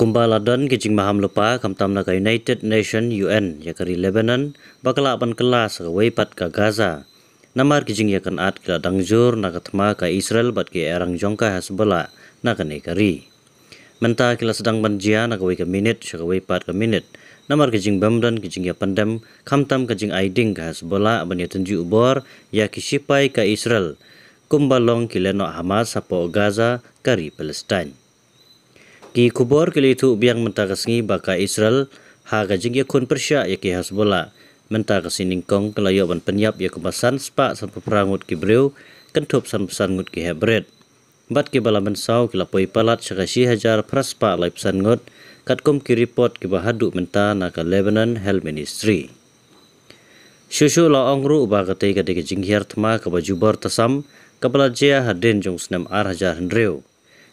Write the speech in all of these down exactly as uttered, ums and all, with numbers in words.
Kumba la don ki jingmaham lypa khamtam na ka United Nation, U N, ïa ka ri Lebanon ba ka lah ban kylla sa kawei pat ka Gaza, namar ki jingïakynad ki la dang jur na ka thma ka Israel bad ki ïairang jong ka Hezbollah na kane ka ri. Mynta ki la sdang ban jia na kawei ka minit sha kawei pat ka minit, namar ki jingbym don ki jingïapyndem khamtam ka jingai ding ka Hezbollah ban ïatynjuh bor ïa ki shipai ka Israel, kumba long ki lehnoh Hamas hapoh Gaza, ka ri Palestine. Ki khubor ki la ïathuh biang mynta ka sngi ba ka Israel, ha ka jingïakhun pyrshah ïa ki Hezbollah mynta ka sngi nyngkong, ka la ïoh ban pynïap ïa kumba san spah sanphew phra ngut ki briew, kynthup sanphew san ngut ki heh bret. Bad kiba la mynsaw ki la poi palat sha ka shi hajar phra spah laiphew san ngut, katkum ki report kiba haduh mynta na ka Lebanon Health Ministry. Shuh shuh la ong ruh ba katei ka dei ka jinghiar thma kaba jubor tasam kaba la jia hadien jong u snem ar hajar hynriew.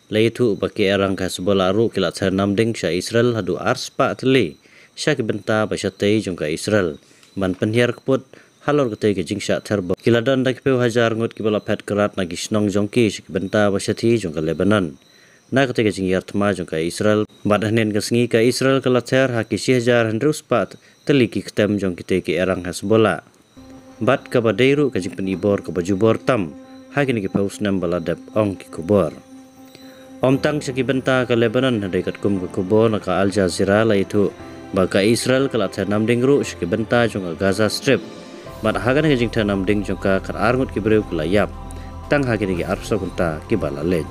La ïathuh ba ki ïairang ka Hezbollah ruh ki la ther namding sha Israel haduh ar spah tylli sha ki bynta ba shatei jong ka Israel, ban pynhiar kput halor katei ka jingshah ther bom. Ki la don da ki phew hajar ngut kiba la phet krat na ki shnong jong ki sha ki bynta ba shathie jong ka Lebanon na katei ka jinghiar thma jong ka Israel. Bad hynnin ka sngi ka Israel ka la ther ha ki shi hajar hynriew spah tylli ki ktem jong kitei ki ïairang Hezbollah. Bad kaba dei ruh ka jingpynibor kaba jubor tam ha kine ki phew snem ba la dep, ong ki khubor. Ym tang sha ki bynta ka Lebanon, hynrei katkum ka khubor na ka Al Jazeera la ïathuh ba ka Israel ka la ther namding ruh sha ki bynta jong ka Gaza Strip. Bad ha kane ka jingther namding jong ka, khatar ngut ki briew ki la ïap tang ha kine ki arphew saw kynta kiba la leit.